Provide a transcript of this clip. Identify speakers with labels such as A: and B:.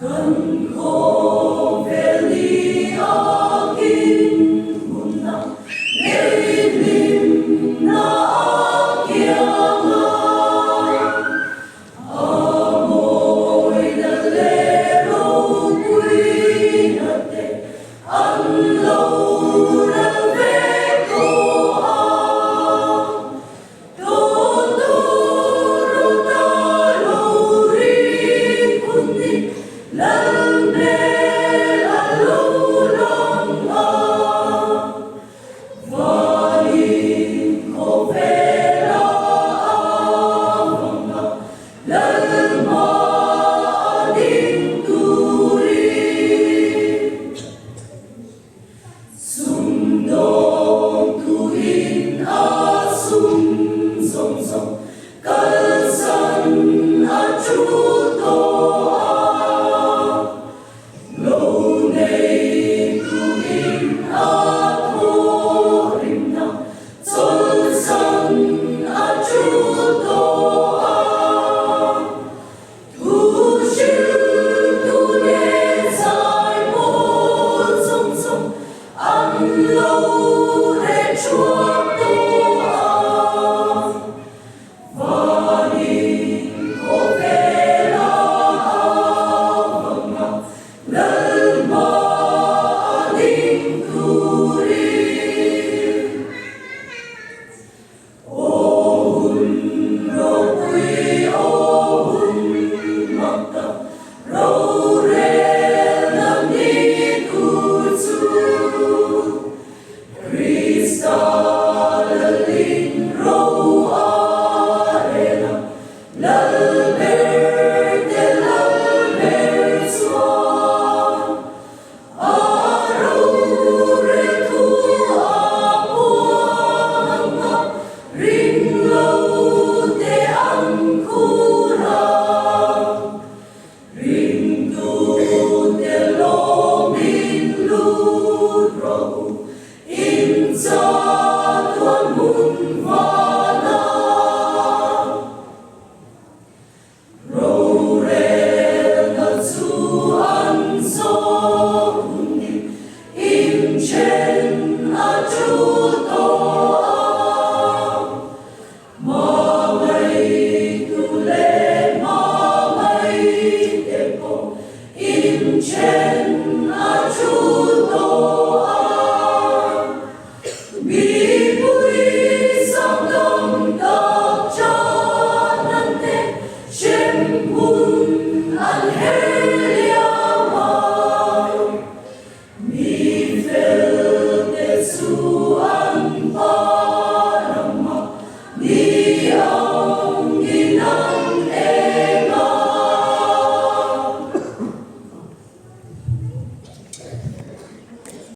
A: Kan khawvel ni a kin hunna lei hlimna a kiang a, a mawina leh ropuina te an lo ral vek tawh a. Sumdawng tuin a sum zawng zawng kalsan a tul tawh a, lo nei tuin a thawhrimna chawlhsan a tul tawh a. Thu hriltu leh zai pawl zawng zawng an lo reh thuak tawh a. Vanin khawvela a vanga Lalhma a ding turin. Aw hun ropui, aw hun mak tak, rorelna ni tur chu. Krista lalin ro a rel a, Lal ber te Lal ber chuan. A rorel thu a puang ang a, ring lo te an khur a. Ringtu te lawmin lut rawh u, in chatuan hmun vanah. Rorelna chu an zawh hun hi inthen a tul tawh a. Hmangaihtu leh hmangaihte pawh inthen.